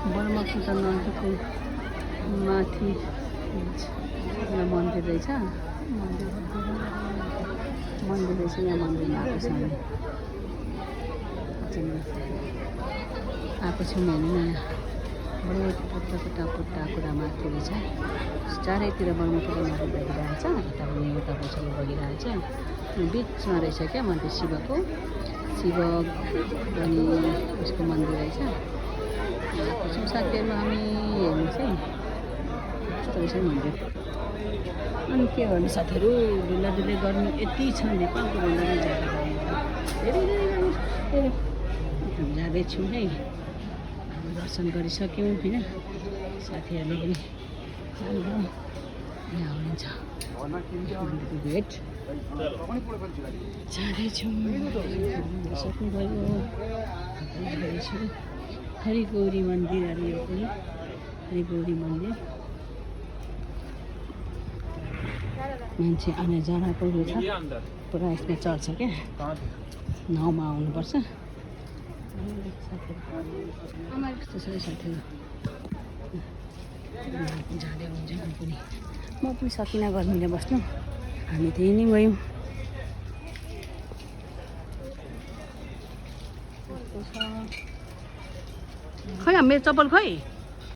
बर्मकुटा नदीको माथि यहाँ मन्दिर रहेछ। मन्दिर रहेछ यहाँ मन्दिरमा आएको छ हामी आएको छौँ हेर्नु न बडो पुट्टाको कुरा माथि रहेछ। चारैतिर बर्मकुटा नदी बगिरहेछ यता पनि उता पछाडि बगिरहेछ। बिचमा रहेछ क्या मन्दिर शिवको शिव अनि उसको मन्दिर रहेछ। आएको छौँ साथीहरू हामी हेर्नु चाहिँ यस्तो रहेछ मन्दिर। अनि के गर्नु साथीहरू डुलाडुली गर्नु यति छ नेपालको भन्दा पनि ज्यादा धेरै हामी जाँदैछौँ है। दर्शन गरिसक्यौँ होइन साथीहरूले पनि जानुभयो यहाँ हुनुहुन्छ मन्दिरको भेट जाँदैछौँ सक्नुभयो। हरिगौरी मन्दिर अरे यो पनि हरिगौरी मन्दिर मान्छे आने जानको उयो छ पुरा यसमा चढ्छ क्या नाउँमा आउनुपर्छ। यस्तो छ साथीहरू जाँदै हुन्छ म पनि सकिनँ गर्मीले बस्नु हामी त्यही नै गयौँ। खै मेरो चप्पल खै